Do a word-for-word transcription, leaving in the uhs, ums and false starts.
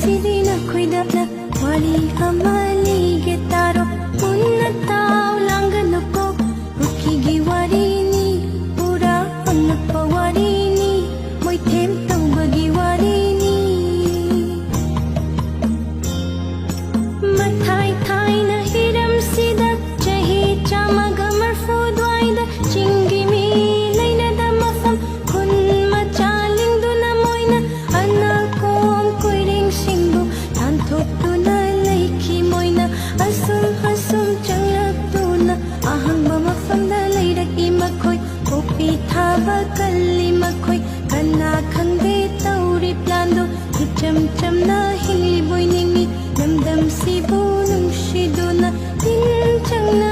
ꯁꯤꯗꯤ ꯅꯈꯣꯏꯗ ꯋꯥꯔꯤ ꯑꯃ ꯂꯤꯒꯦ ꯇꯥꯔꯣ, ꯃꯨꯟꯅ ꯇꯥꯎ, ꯂꯥꯡꯒꯅꯨꯀꯣ꯫ ꯀꯨꯀꯤꯒꯤ ꯋꯥꯔꯤꯅꯤ, ꯄꯨꯔꯥ ꯑꯉꯛꯄ ꯋꯥꯔꯤꯅꯤ, ꯃꯣꯏꯊꯦꯝ ꯇꯧꯕꯒꯤ ꯋꯥꯔꯤꯅꯤ꯫ ꯃꯊꯥꯏ ꯊꯥꯏꯅ ꯍꯤꯔꯝꯁꯤꯗ ꯆꯍꯤ ꯆꯥꯝꯃꯒ ꯃꯔꯐꯨ ꯑꯗꯨꯋꯥꯏꯗ ꯆꯤꯡꯒꯤ ꯃꯤ ꯂꯩꯅꯗ ꯃꯐꯝ ꯈꯨꯟ ꯃꯆꯥ ꯂꯤꯡꯗꯨꯅ ꯃꯣꯏꯅ ꯑꯅꯥ ꯀꯣꯝ ꯀꯣꯏꯔꯦꯡꯁꯤꯡꯕꯨ ꯇꯥꯟꯊꯣꯛꯇꯨꯅ ꯂꯩꯈꯤ꯫ ꯃꯣꯏꯅ ꯑꯁꯨꯝ ꯑꯁꯨꯝ ꯆꯪꯂꯛꯇꯨꯅ ꯑꯍꯥꯡꯕ ꯃꯐꯝꯗ ꯂꯩꯔꯛꯏ ꯃꯈꯣꯏ꯫ ꯄꯣꯄꯤ ꯊꯥꯕ ꯀꯜꯂꯤ ꯃꯈꯣꯏ꯫ ꯀꯅꯥ ꯈꯪꯗꯦ ꯇꯧꯔꯤ ꯄ꯭ꯂꯥꯟꯗꯣ ꯏꯆꯝ ꯆꯝꯅ ꯍꯤꯡꯂꯤꯕꯣꯏ ꯅꯤꯡꯏ꯫ ꯂꯝꯗꯝꯁꯤꯕꯨ ꯅꯨꯡꯁꯤꯗꯨꯅ ꯇꯤꯟ ꯆꯪꯅ